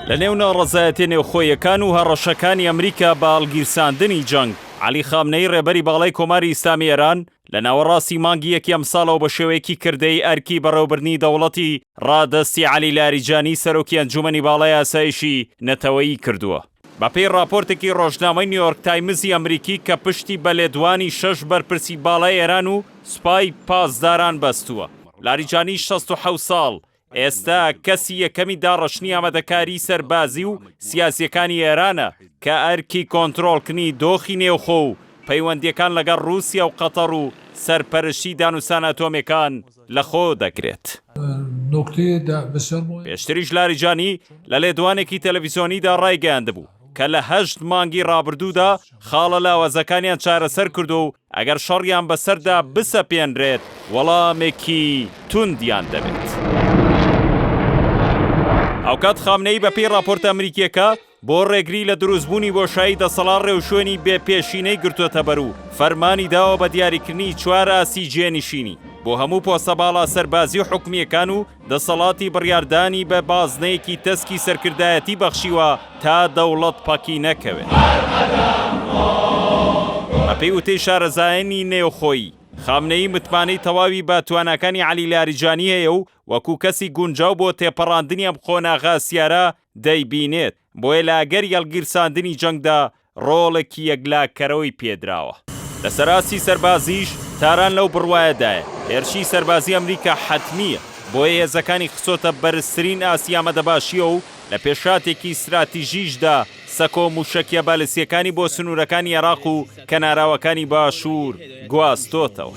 لە نێو ناڕەزایەتیە نێوخۆییەکان و هەڕەشەکانی ئەمریکا بە هەڵگیرساندنی جەنگ، عەلی خامنەیی ڕێبەری باڵای کۆماری ئیسلامی ئێران لە ناوەڕاستی مانگی یەکی ئەمساڵەوە بە شێوەیەکی کردەیی ئەرکی بەڕێوەبردنی دەوڵەتی ڕادەستی عەلی لاریجانی سەرۆکی ئەنجومەنی باڵای ئاسایشی نەتەوەیی کردووە. بەپێی ڕاپۆرتێکی ڕۆژنامەی نیویۆرک تایمزی ئەمریکی کە پشتی بە لێدوانی شەش بەرپرسی باڵای ئێران و سوپای پاسداران بەستووە، لاریجانی 67 ساڵ ئێستا کەسی یەکەمی داڕشتنی ئامادەکاریی سەربازی و سیاسییەکانی ئێرانە کە ئەرکی کۆنترۆڵکردنی دۆخی نێوخۆ و پەیوەندییەکان لەگەڵ ڕووسیا و قەتەڕ و سەرپەرشتی دانوستانە ئەتۆمییەکان لەخۆ دەگرێت. پێشتریش لاریجانی لە لێدوانێکی تەلەفیزیۆنیدا ڕایگەیاندبوو کە لە هەشت مانگی ڕابردوودا خاڵە لاوازەکانیان چارەسەر کردووە و ئەگەر شەڕیان بەسەردا بسەپێنرێت وەڵامێکی توندیان دەبێت. هاوکات خامنەیی بەپێی ڕاپۆرتە ئەمریکییەکە، بۆ ڕێگری لە دروستبوونی بۆشایی دەسەڵات ڕێوشوێنی بێ پێشینەی گرتووەتەبەر و فەرمانی داوە بە دیاریکردنی چوار ئاستی جێنشینی بۆ هەموو پۆستە باڵا سەربازی و حکومییەکان و دەسەڵاتی بڕیاردانی بە بازنەیەکی تەسکی سەرکردایەتی بەخشیوە تا دەوڵەت پەکی نەکەوێت. بەپێی وتەی شارەزایانی نێوخۆیی، خامنەیی متمانەی تەواوی بە تواناکانی عەلی لاریجانی هەیە و وەکو کەسی گونجاو بۆ تێپەڕاندنی ئەم قۆناغە هەستیارە دەیبینێت، بۆیە لە ئەگەری هەڵگیرساندنی جەنگدا ڕۆڵێکی یەکلاکەرەوەی پێدراوە. لەسەر ئاستی سەربازیش تاران لەو بڕوایەدایە هێرشی سەربازی ئەمریکا حەتمییە، بۆیە هێزەکانی خستۆتە بەرزترین ئاستی ئامادەباشییەوە و لە پێشهاتێکی ستراتیژیشدا سەکۆ مووشەکییە بالستییەکانی بۆ سنوورەکانی عێراق و کەناراوەکانی باشوور گواستۆتەوە.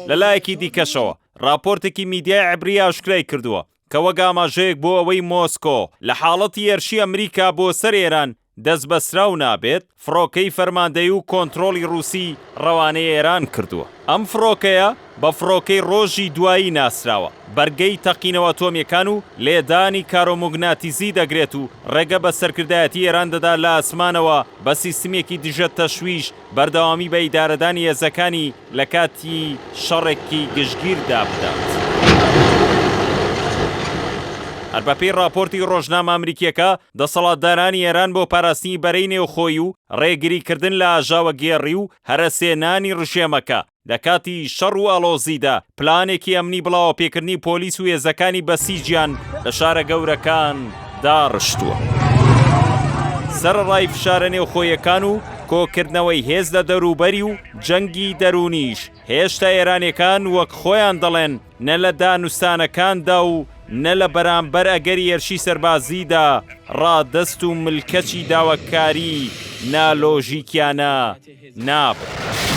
لەلایەکی دیکەشەوە ڕاپۆرتێکی میدیای عیبری ئاشکرای کردووە کە وەک ئاماژەیەک بۆ ئەوەی مۆسکۆ لە حاڵەتی هێرشی ئەمریکا بۆ سەر ئێران دەستبەستراو نابێت، فڕۆکەی فەرماندەیی و کۆنترۆڵی ڕووسی ڕەوانەی ئێران کردووە. ئەم فڕۆکەیە بە فڕۆکەی ڕۆژی دوایی ناسراوە، بەرگەی تەقینەوە ئەتۆمییەکان و لێدانی کارۆموگناتیزی دەگرێت و ڕێگە بە سەرکردایەتی ئێران دەدات لە ئاسمانەوە بە سیستمێکی دژە تەشویش بەردەوامی بە ئیدارەدانی هێزەکانی لە کاتی شەڕێکی گشتگیردا بدات. هەر بەپێی ڕاپۆرتی ڕۆژنامە ئەمریکییەکە، دەسەڵاتدارانی ئێران بۆ پاراستنی بەرەی نێوخۆیی و ڕێگریکردن لە ئاژاوەگێڕی و هەرەسهێنانی ڕژێمەکە، لە کاتی شەڕ و ئاڵۆزیدا پلانێکی ئەمنی بڵاوەپێکردنی پۆلیس و هێزەکانی بەسیجیان لە شارە گەورەکان داڕشتووە. سەرەڕای فشارە نێوخۆیەکان و کۆکردنەوەی هێز لە دەوروبەری و جەنگی دەروونیش، هێشتا ئێرانیەکان وەک خۆیان دەڵێن نە لە دانوستانەکاندا و نە لە بەرامبەر ئەگەری هێرشی سەربازیدا ڕادەست و ملکەچی داواکاری نالۆژیکیانە نابن.